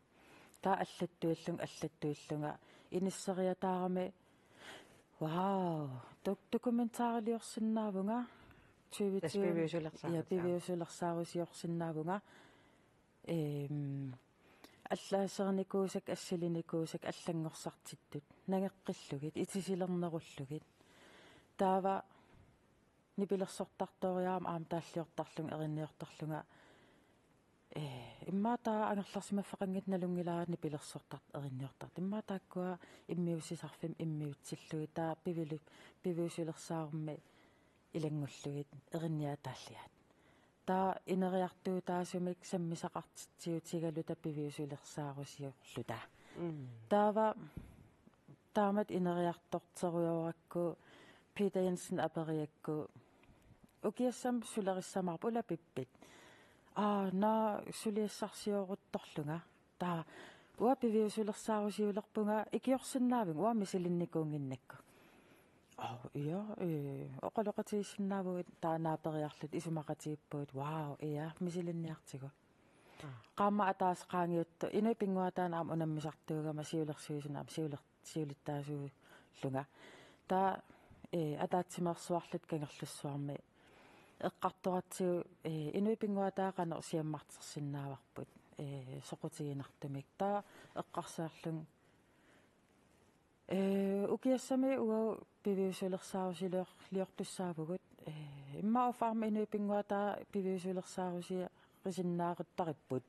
Taava allattuillunga, allattuillunga inisseriataarami. Wow, dok-, dokumentariliorsinnaavunga. Tyve tyve. Tassa piviusulersaarusior-, ja, piviusulersaarusiorsinnaavunga. Ehm, allaaserinikuusakka, assilinikuusakka allanngorsartittut. Nangeqqillugit, itisilernerullugit. Taava nipilersortartooriarama aamma taalliortarlunga, erinniortarlunga. Eh, immaqa taava angerlarsimaffeqanngitsoq nalunngilara nipilersortartut erinniortartut. Immaqa taakkua immiussisarfimmi immiutsillugit, taava pivilu-, piviusulersaarummi ilanngullugit erinniataalliat. Taava ineriartuutaasumik sammisaqartitsiutigaluta piviusulersaarusiorluta. Mm. Taava taamatut ineriartorterujoorakku Peter Jensen aperigakku: Ukiassami sulerissamaarpit, ulapippit? Aa, naa suliassarsioruttorlunga. Taava uanga piviusulersaarusiulerpunga, ikiorsinnaavunga uanga misilinnikuunnginnakku. Aa, ja, eh, oqaloqatigiissinnaavugut, taava naaperiarluta isumaqatigiippugut, wow, ja, misilinniartigu. Aa. Qaammat ataaseq qaangiuttoq, inuit pinnguaataanni aamma unammisartuugama siulersuisuni aamma siuler-, siulittaasuullunga. Taava, eh, ataatsimeersuarluta Kangerlussuarmi eqqartoratsigu, eh, inuit pinnguaataat qanoq siammartersinnaavarput, eh, soqutiginartumik. Taava eqqarsarlunga: Eh, ukiassami uagut piviusulersaarusior-, liortussaavugut. Eh, immaqa uffarmi inuit pinnguaataat piviusulersaarusiorisinnaaruttaripput.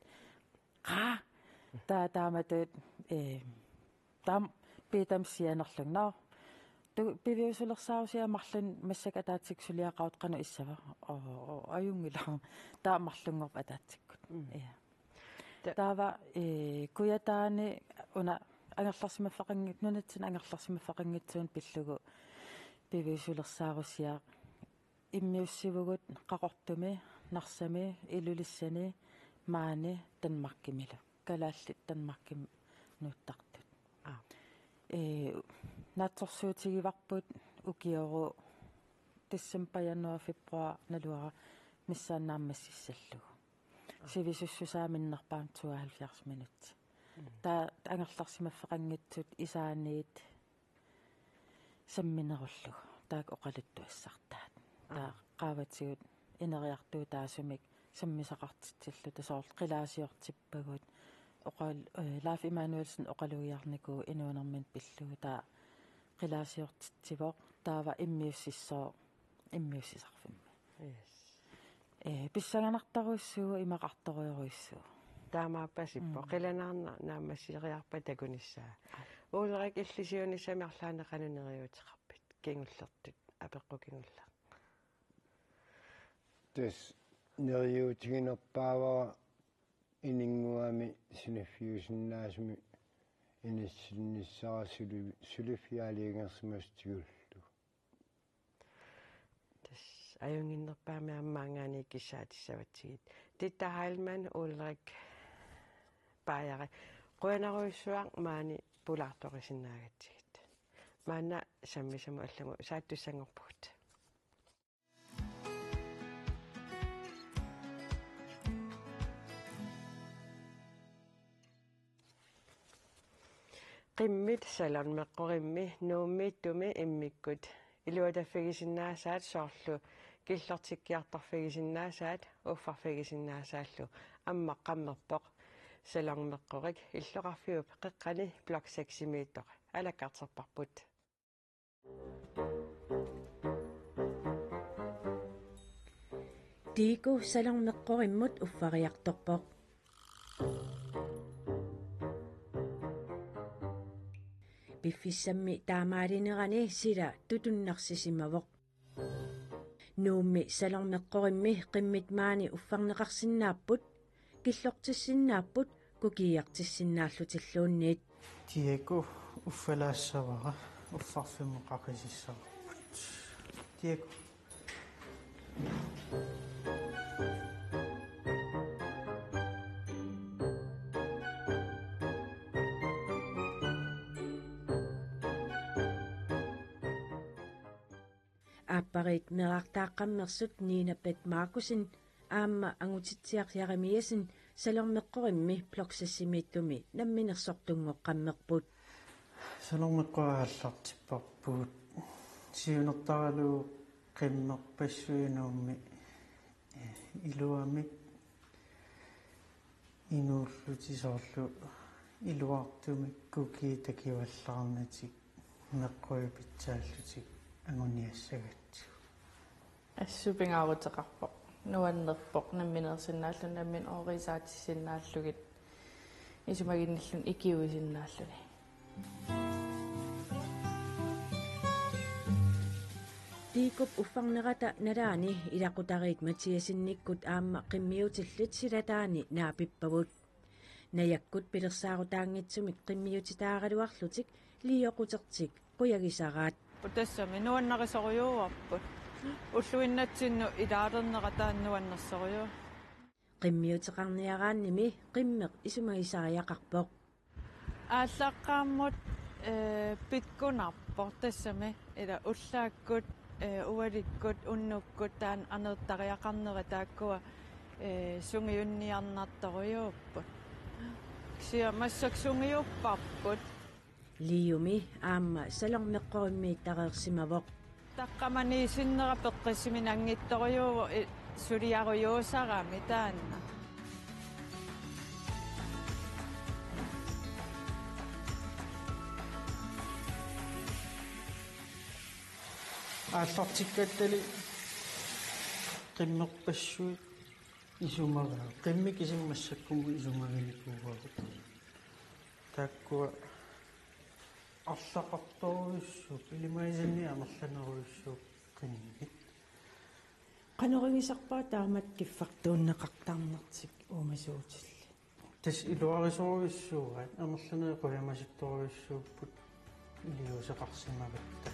Qaa? Taava taamatut, eh, taama Petermik sianerlunga: Nå, tu-, piviusulersaarusiaq marlunnik massakkut ataatsikkut suliaqarutta, qanoq issava? Oo, oo, ajunngilaq. Taava marlunngorpoq ataatsikkut. Mm. Ja. Ta- Taava, eh, Kujataani una angerlarsimaffeqanngit-, nunatsinni angerlarsimaffeqanngitsuunik pillugu piviusulersaarusiaq immiussivugut Qaqortumi, Narsami, Ilulissani, maani Danmarkimilu. Kalaallit Danmarkimi nuuttartut. Aa. Ee, naatsorsuutigivarput ukioru december, januar, februar naluara missaani naammassissallugu. Aa. Sivisussusaa minnerpaamik tooghalvfjerds minutsit. Mm. Taava angerlarsimaffeqanngitsut isaanniit samminerullugu taakku oqaluttuassartaat. Taava Aa. qaavatigut ineriartuutaasumik sammisaqartitsilluta soorlu qilaasiortippagut oqal-, eh, Leif Emanuelsen oqalugiarnikuuvoq inuunermini pillugu, taava qilaasiortitsivoq, taava immiussissooq immiussisarfimmi. Yes. Eh, pissanganartorujussuuvoq, imaqartorujorujussuuvoq. Taamaappasippoq. Mm. Qilanaarnaq naammasseriarpat takunissaa. Aa. Ulrik, illit siunissami arlaannik qanoq neriuuteqarpit? Kingullertut, apeqqut kingulleq. Tassa neriuutiginerpaavara Ininnguami siniffiusinnaasumik inissinnissara suli-, suliffigaaliangersimasoq tigullugu. Tassa ajunnginnerpaamik aamma maanngaanniit kissaatissavatsigit. Titta Heilmann, Ulrik Bajeri. Qujanarujussuaq maani pulaartorisinnaagatsigit. Maanna sammisamut allamut saattussanngorpugut. Qimmit salonmeqqorimmi Nuummiittumi immikkut iluataffigisinnaasaat soorlu killortikkiartorfigisinnaasaat uffarfigisinnaasaallu Ammaqqammerpoq. Salonmeqqorik illoqarfiup qeqqani Blok seksimiittoq alakkarterparput. Tiiku salonmeqqorimmut uffariartorpoq. Piffissammi taamaalinerani sila tutunnarsisimavoq. Nuummi salonmeqqorimmi qimmit maani uffarneqarsinnaapput, killortissinnaapput kukiiartissinnaallutilluunniit. Tiiku uffalaassavara. Uffarfimmut qaqisissavarput. Diego. Aappariit meerartaaqqammersut Nina Bech Markussen aamma Angutitsiaq Jeremiassen Salormeqqorimmi Pløxesimiittumi namminersortunngoqqammerput. Salormeqqoq aallartipparput. Siunertaralugu qimmerpassuit Nuummi, eh, iluamik inuullutik, soorlu iluartumik kukiit takivallaarnatik meqqui pitsaallutik anguniassagatsigu. Assut pingaaruteqarpoq. Nuannerpoq nammineersinnaalluni, nammineq ooriisaatissinnaallugu, isumaginnilluni ikiuisinnaalluni. Diegop uffarnerata nalaani ilaqutariit Mathiassenikkut aamma qimmiutillit silataani naapippavut. Najakkut pilersaarutaanngitsumik qimmiutitaaraluarlutik Leo Qutertik qujagisaraat. Tassami nuannarisorujuuarput. Ulluinnatsinnut ilaalernerata nuannersorujuuvoq. Qimmiuteqarniaraannimi qimmeq isumagisariaqarpoq. Aallaqqaammut, eh, pikkunarpoq tassami, ila ullaakkut, eh, ualikkut, unnukkut taanna aneertariaqarnera taakkua, eh, sungiunniarnartorujuupput. Kisianni massakkut sungiupparput. Leomi aamma Salormeqqorimmiittareersimavoq. Taqqamani sinnera peqqissuminanngitsorujuuvoq, i-, suliarujuusarami taanna. Aallartikkattali qimmerpassuit isumagaa. Qimmit kisiat massakkumut isumaginikuuarput. Taakkua arlaqartorujussuupput, ilimagisannik amerlanerujussuupput qimmit. Qanoq igisarpaat taamatut kiffartuunneqartarnertik uumasuutillit? Tassa iluarisorujussuuaat, amerlanerit qujamasuttorujussuupput iliuuseqarsimagatta.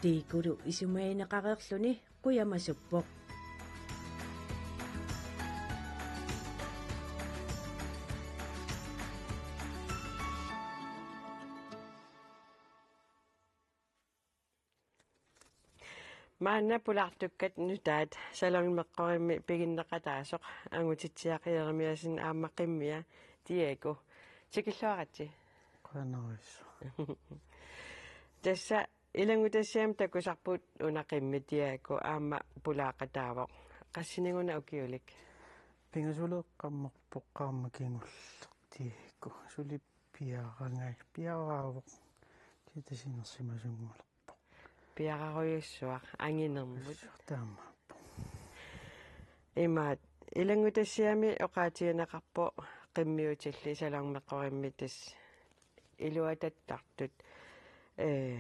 Diegolu isumagineqareerluni qujamasuppoq. Maanna pulaartukkat nutaat Salormeqqorimmi piginneqataasoq Angutitsiaq Jeremiassen aamma qimmia Diego. Tikilluaritsi. Qujanarujussuaq. Tassa ilanngutassiami takusarput una qimmi Diego aamma pulaaqataavoq. Qassinik-una ukiulik? Pingasuleeqqammerpoq qaammat kingulleq Diego. Suli piarangai-, piaraavoq. Tassa inersimasunngulerpoq. Piararujussuaq anginermut. Taamaappoq. Imaat, ilanngutassiami oqaatigineqarpoq qimmiutillit Salormeqqorimmi tassa iluatattartut. Ee,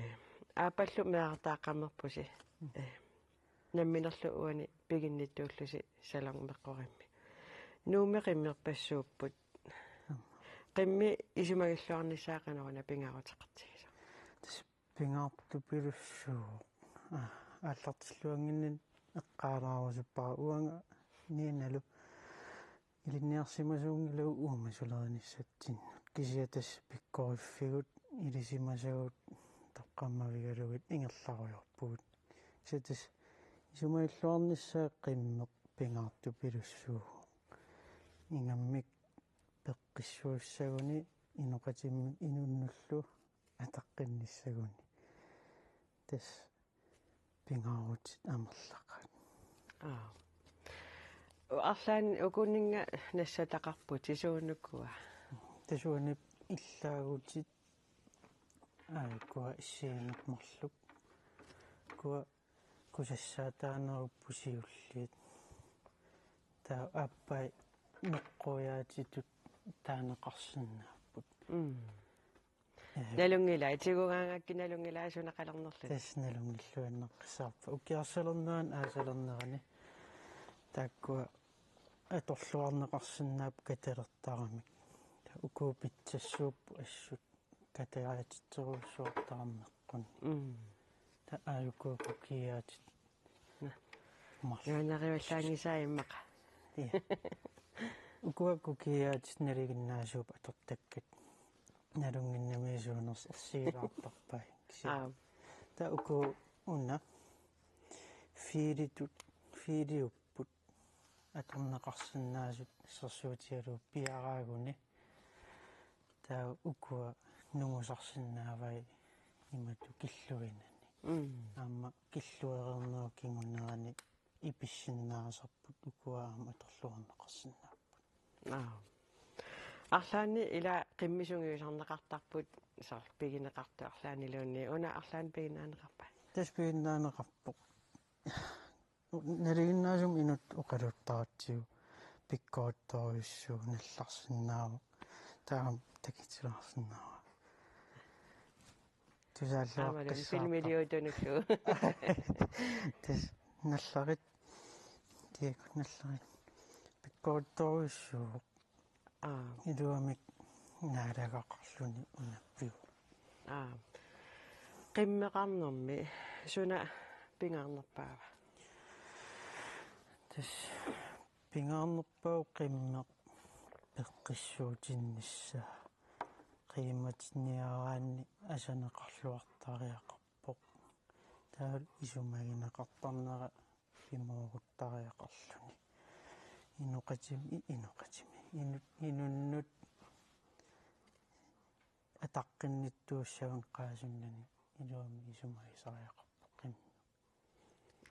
aappallu meerartaaqqammerpusi. Ee, namminerlu uani piginnittuullusi Salormeqqorimmi. Nuummi qimmerpassuupput. Qimmit isumagilluarnissaa qanoruna pingaaruteqartigisoq? Tassa pingaartupilussuuvoq. Aa, aallartilluannginninni eqqaalaarusuppara uanga Ninalu ilinniarsimasuunngilagut uumasulernissatsinnut. Kisianni tassa pikkoriffigut ilisimasagut taqqammavigalugit ingerlarujoorpugut. Kisianni tassa isumagilluarnissaa qimmeq pingaartupilussuuvoq. Ingammik peqqissuussaguni inoqatimmik inunnullu ataqqinnissaguni. Tassa pingaarutit amerlaqaat. Aap. Arlaannik ukuninnga nassataqarputit, suunukua? Tassa uani illaagutit, aa, ukua issianeq marluk. Ukua kusassaataanerupput siulliit. Taava aappai meqquiaatitut taaneqarsinnaapput. Mm. Ee. Nalunngilai, tigugaangakkit nalunngilai suneqalernerlutit? Tassa nalunngilluinnaqqissaarput. Ukiarsalernerani aasalernerani Taakkua atorluarneqarsinnaapput katalertaramik. Uku pitsassuupput assut kateraatitserujussuartarami meqqunni. Mm. Taava aajuku kukiiaatit. Naa. Marluk. Nuanarivallaanngisaa immaqa. Ja. Ukua kukiiaatit nalinginnaasuupput atortakkat. Nalunnginnami suunersoq ersigilaartarpai. Kisianni. Aap. Taava uku una. Fiilitut, fiiliupput. Atorneqarsinnaasut assersuutigalugu piaraaguni. Taava ukua nungusarsinnaavai imatut killuinani. Mm. Aamma killuereernerup kingunerani ipissinnaasarput ukua aamma atorluarneqarsinnaapput. Aap. Arlaanni ila qimmeq sungiusarneqartarput soorlu pigineqartut arlaanniluunniit. Una arlaannik piginnaaneqarpat? Tassa piginnaaneqarpoq. Nalinginnaasumik inuttut oqaluuttaratsigu pikkorittorujussuuvoq nallarsinnaavoq. Taava aamma takitilaarsinnaavara. Tusaalluar- Aammalu qassaarpa. Filmiliutunullu. Tassa nallarit. Tiakku nallarit. Pikkorittorujussuuvoq. Aap. Iluamik naalagaqarluni unappiu. Aap. Qimmeqarnermi suna pingaarnerpaava? Tassa pingaarnerpaavoq qimmeq peqqissuutinnissaa. Qiimatinniaraanni asaneqarluartariaqarpoq. Taava isumagineqartarnera pimooruttariaqarluni. Inoqatimi, inoqatimi. Inu-, inunnut ataqqinnittuussagunik qaasunnani iluamik isumagisariaqarpoq qimmeq.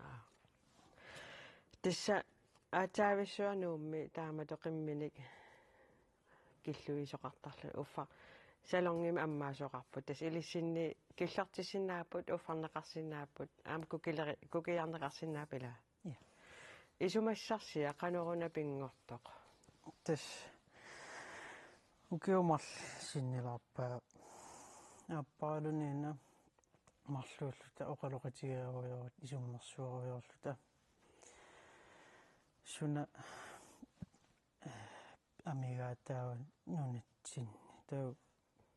Aap. Tassa aatsaavissuaq Nuummi taamatut qimminik killuisoqartarluni uffa salongimi ammaasoqarput. Tassa ilissinni killortissinnaapput, uffarneqarsinnaapput, aamma kukileri-, kukiarneqarsinnaapput ilaa? Ja. Isumassarsiaq qanoruna pinngortoq? Tassa ukiut marluk sinnilaarpaa aapparaluunniit marluulluta oqaloqatigeerujoorluta isummersuerujoorluta. Suna, eh, amigaataava nunatsinni. Taava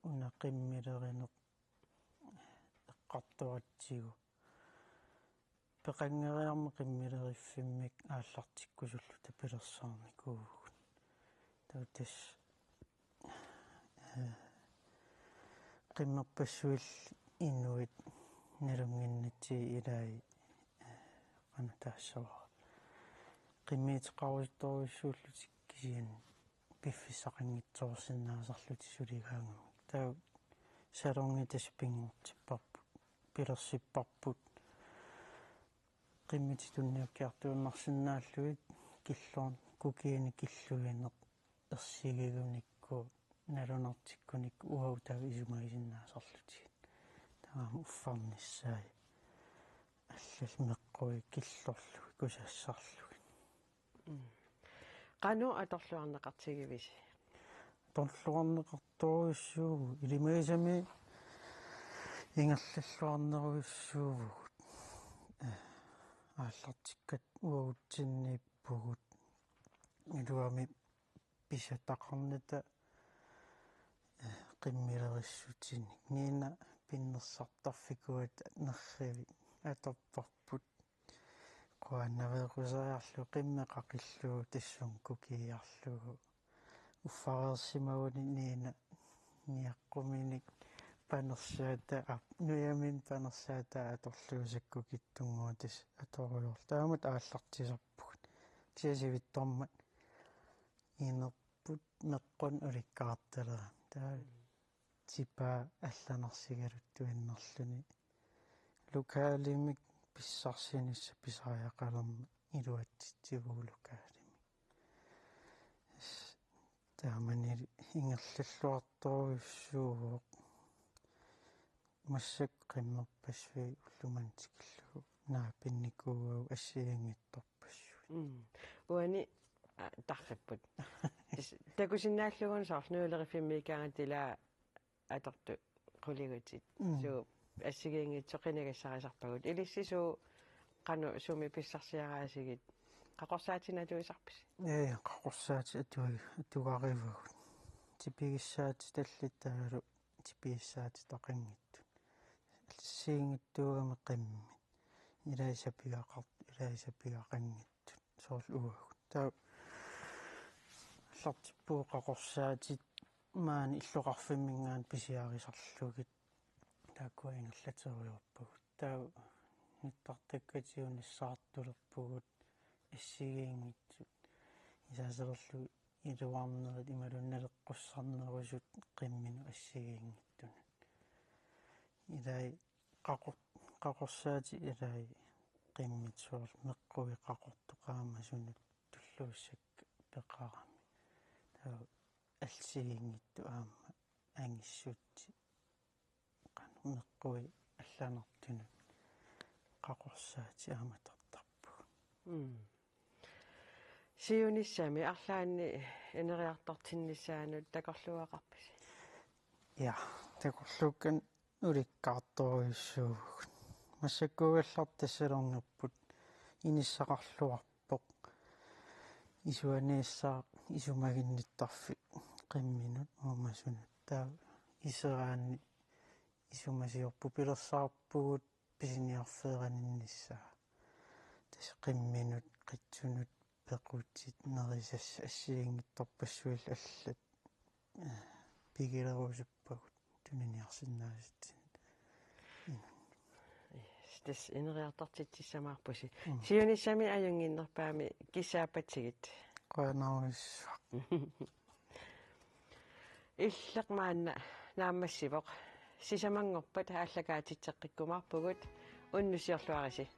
una qimmilerineq eqqartoratsigu. Peqanngeriarmat qimmileriffimmi aallartikkusulluta pilersaarnikuuvugut. Taava tassa, eh, qimmerpassuillu inuit nalunnginnatsigu ilai, eh, qanoq taassavara. Qimmeqartorujussuullutik kisianni piffissaqanngitsoorsinnaasarlutik suligaangamik. Taava salongit tassa pinngortipparput, pilersipparput. Qimmitit tunniukkiartuinnarsinnaallugit killuin-, kukiinik killuineq ersigigunikku, nalunartikkunikku uagut taava isumagisinnaasarlutigit. Taava aamma uffarnissaat allallu meqqui killorlugit kusassarlugit. Mm. Qanoq atorluarneqartigivisi? Atorluarneqartorujussuuvugut, ilimagisami ingerlalluarnerujussuuvugut. Eh, aallartikkatta uagutsinniippugut. Iluamik pisataqarnata, eh, qimmilerissutinik. Nina pinnersartarfikuata nerrivik atorparput. Quannaveeqqusariarlugu qimmeq qaqillugu tassunga kukiiarlugu. Uffareersimaguni Nina niaqquminik panersaata, ap-, nujaminik panersaata atorlugu sakkukitsunnguuvoq tassa atorujoorlugu. Taamatut aallartisarpugut. Kisianni sivitsormat inerput meqqunut ulikkaartalerami. Taava tipaa allanarsigaluttuinnarluni. Lokalimik pissarsinissaq pisariaqalermat iluatsitsivugut lokalimik. S-, taamani ingerlalluartorujussuuvoq. Massakkut qimmerpassuit ulloq manna tikillugu naapinnikuuagut assigiinngitsorpassuit. Mm. Uani, a, tarripput. Tis-, takusinnaallugu soorlu nuuleriffimmiikkaangat ila atortut quligutit. Mm. Suu assigiinngitsut qinigassarisarpagut. Ilissi suu qanoq sumi pissarsiaraasigit? Qaqorsaatinik atuisarpisi? Ee, qaqorsaatit atui-, atugaarivagut. Tipigissaatit tallit taavalu tipigissaatitaqanngitsut. Assigiinngitsuugami qimmit. Ilai sapigaqart-, ilai sapigaqanngitsut. Soorlu uagut. Taava aallartippugut qaqorsaatit maani illoqarfimminngaanniit pisiarisarlugit. Taakkua ingerlateriarpagut. Taava nittartakkatigut nassaartulerpugut assigiinngitsut. Isaaserlu iluarnerit imaluunniit naleqqussarnerusut qimminut assigiinngitsunut. Ilai qaqor-, qaqorsaatit ilai qimmit soorlu meqqui qaqortoq aamma sunut tulluussakka peqarami. Taava assigiinngitsut aamma angissutsit qanoq meqqui allanartunut qaqorsaatit aamma atortarpugut. Mm. Siunissami arlaanni ineriartortinnissaanut takorluugaqarpisi? Ja, takorluukkanik ulikkaartorujussuuvugut. Massakkuugallartoq tassalernerput inissaqarluarpoq. Isuaniissaaq isumaginnittarfik qimminut uumasunut. Taava iseraanni isumasiorput pilersaarpugut pisiniarfeeraninnissaa. Tassa qimminut, qitsunut, pequtit, nerisassat assigiinngitsorpassuillu allat, eh, pigilerusuppagut tuniniarsinnaasatsinnik. Tassa ineriartortitsissamaarpusi. Mm. Siunissami ajunnginnerpaami kissaappatsigit. Qujanarsuaq. Illeq maanna naammassivoq. Sisamanngorpat aallakaatitseqqikkumaarpugut, unnussiorluarisi.